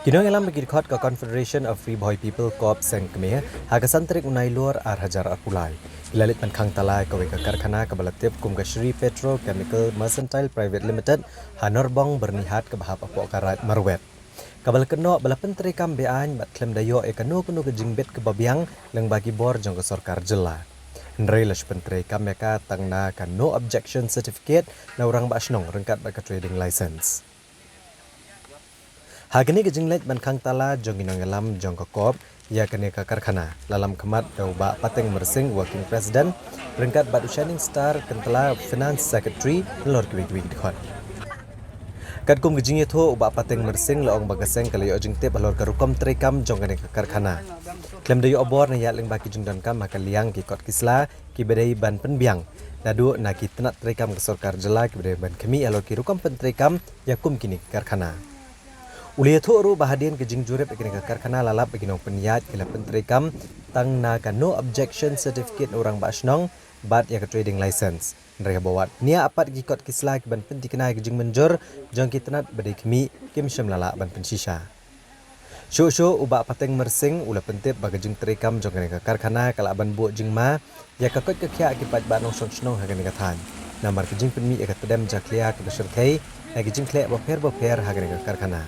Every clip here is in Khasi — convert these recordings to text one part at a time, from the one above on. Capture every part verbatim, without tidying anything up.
Ki nongïalam ba ki dkhot ka Confederation of Ri Bhoi People Corps Seng Kmie ha ka san tarik u Nailur ar hajar arphew lai ki la leit ban khang tala ïa kawei ka karkhana kaba la tip kum ka Shri Petrochemical Mercantile Private Limited ha Norbong Byrnihat kaba hap hapoh ka Raid Marwet, kaba la kynnoh ba la pyntreikam be-aiñ bad khlem da ïoh ïa kano kano ka jingbit kaba biang lyngba ki bor jong ka sorkar jylla. Hynrei la shu pyntreikam ïa ka tang na ka No Objection Certificate na u rangbah shnong ryngkat bad ka trading license. Ha kane ka jingleit ban khang tala jong ki nongïalam jong ka Corps ïa kane ka karkhana, la lam khmat da u Bah Pateng Myrsing, Working President, ryngkat bad u Shining Star Kyntla, Finance Secretary, nalor kiwei kiwei ki dkhot. Katkum ka jingïathuh, u Bah Pateng Myrsing la ong ba ka seng ka la ïoh jingtip halor ka rukom treikam jong kane ka karkhana. Khlem da ïoh bor na ïaid lyngba ki jingdonkam ha ka liang ki kot ki sla kiba dei ban pynbiang naduh na ki tnat treikam ka sorkar jylla kiba dei ban khmih halor ki rukom pyntreikam ïa kum kine ki karkhana. U la ïathuh ruh ba hadien ka jingjurip ïa kane ka karkhana la lap ba ki nongpynïaid ki la pyntreikam tang na ka No Objection Certificate na u rangbah shnong bad ïa ka trading license. Hynrei haba wad nia pat ki kot ki sla ki ban pynthikna ïa ka jingmynjur jong ki tnat ba dei khmih, kim shym la lah ban pynshisha. Shuh shuh u Bah Pateng Myrsing u la pyntip ba ka jingtreikam jong kane ka karkhana ka lah ban buh jingma ïa ka koit ka khiah ki paidbah nongshong shnong ha kane ka thaiñ, namar ka jingpynmih ïa ka tdem jakhlia kaba shyrkhei na ki jingkhleh bapher bapher ha kane ka karkhana.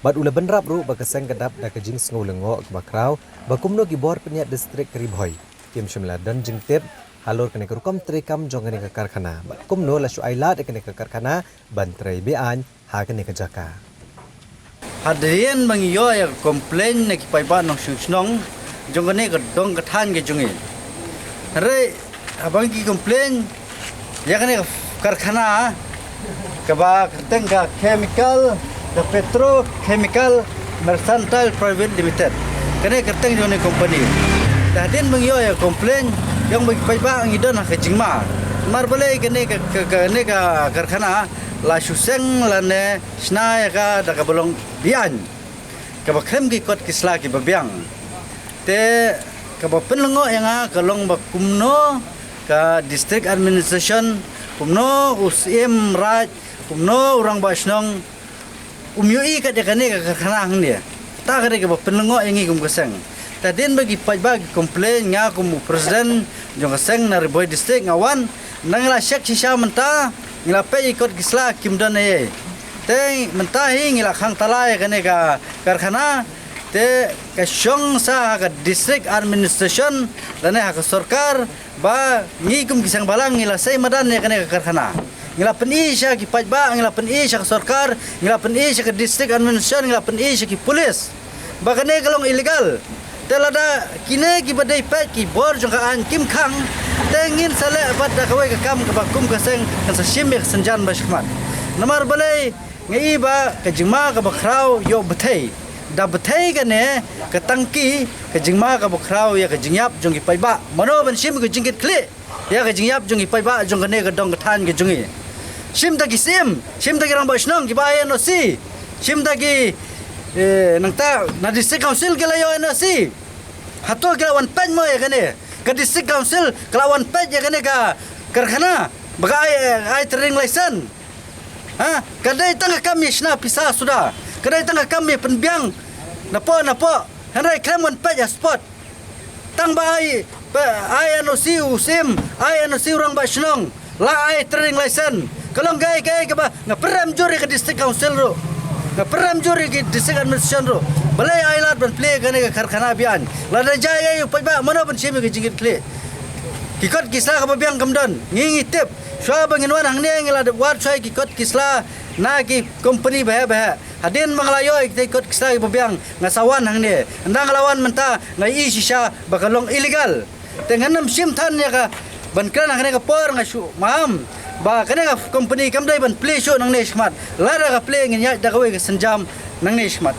Bad u la bynrap ruh ba ka seng ka dap da ka jingsngew lyngngoh kaba khraw ba kumno ki bor pynïaid distrik ka Ri Bhoi kim shym la don jingtip halor kane ka rukom treikam jong kane ka karkhana bad kumno la shu ailad ïa kane ka karkhana ban trei be-aiñ ha kane ka jaka. Hadien ba ngi ïoh ïa ka complain na ki paidbah nongshong shnong jong kane ka dong ka thaiñ ka jong ngi. Hynrei haba ngi complain ïa kane ka karkhana kaba kyrteng ka Chemical, ka Petrochemical Mercantile Private Limited. Kane kyrteng jong kane company. Te hadien ba ngi ïoh ïa ka complain, ïa ba ki paidbah ngi don ha ka jingma. Namar balei kane ka, ka, kane ka karkhana la shu seng lane shna ïa ka da kaba long be-aiñ, kaba khlem ki kot ki sla kiba biang. Te kaba pynlyngngoh ïa nga ka long ba kumno ka district administration, kumno u Syiem Raid, kumno u rangbah shnong um ïohi kat ïa kane ka karkhana hangne. Kata ka dei kaba pynlyngngoh ïa ngi kum ka seng. Te hadien ba ki paidbah ki complain, nga kum u president jong ka seng na Ri Bhoi District nga wan, nang la check shisha mynta, ngi la peit ïa ki kot ki sla kim don ei ei. Te mynta hi ngi la khang tala ïa kane ka karkhana, te ka shong sa ha ka district administration lane ha ka sorkar, ba ngi kum ki seng balang ngi la sei madan ïa kane ka karkhana. Ngi la pyni sha ki paidbah, ngi la pyni sha ka sorkar, ngi la pyni sha ka district administration, ngi la pyni sha ki police ba kane ka long illegal. Te lada kine kiba dei peit ki bor jong ka aiñ kim khang, te ngin sa leh pat da kawei ka kam kaba kum ka seng kan sa shim ïa ka synjan ba shakhmat. Namar balei? Nga i ba ka jingma kaba khraw ïoh bthei. Da bthei kane ka tangki, ka jingma kaba khraw ïa ka jingïap jong ki paidbah. Mano ban shim ka jingkitkhlieh ïa ka jingïap jong ki paidbah jong kane ka dong ka thaiñ ka jong ngi? Shim da ki Syiem, shim da ki rangbah shnong kiba ai N O C, shim da ki, eh, nangta na District Council ki la ïoh N O C. Hato ki la wan peit mo ïa kane? Ka District Council ka la wan peit ïa kane ka karkhana ba ka ai, ai trading license? Ha? Ka dei tang ka kam ïa shna pisa suda. Ka dei tang ka kam ïa pynbiang napoh napoh. Hynrei khlem wan peit ha spot. Tang ba ai, ba ai N O C u Syiem, ai N O C u rangbah shnong, la ai trading license. Ka long kaei kaei kaba nga pyrem jur ïa ka District Council ruh. Nga pyrem jur ïa ka District Administration ruh. Balei ai lad ban plie kane ka karkhana be-aiñ? Lada jia ïa u paidbah, mano ban shim ïa ka jingkitkhlieh? Ki kot ki sla kaba biang kam don. Ngi ngi tip. Shuwa ba ngin wan hangne ngi la dep wad shuwa ïa ki kot ki sla na ki company baheh baheh. Hadien ba nga la ïoh ïa kita ki kot ki sla kiba biang, nga sa wan hangne. Ynda nga la wan mynta nga i shisha ba ka long illegal. Te ngan ym shim than ïa ka ban kren ha kane ka por, nga shu maham ba kane ka company kam dei ban plie shuh nangne shakhmat. Lada ka plie ngin ïaid da kawei ka synjan nangne shakhmat.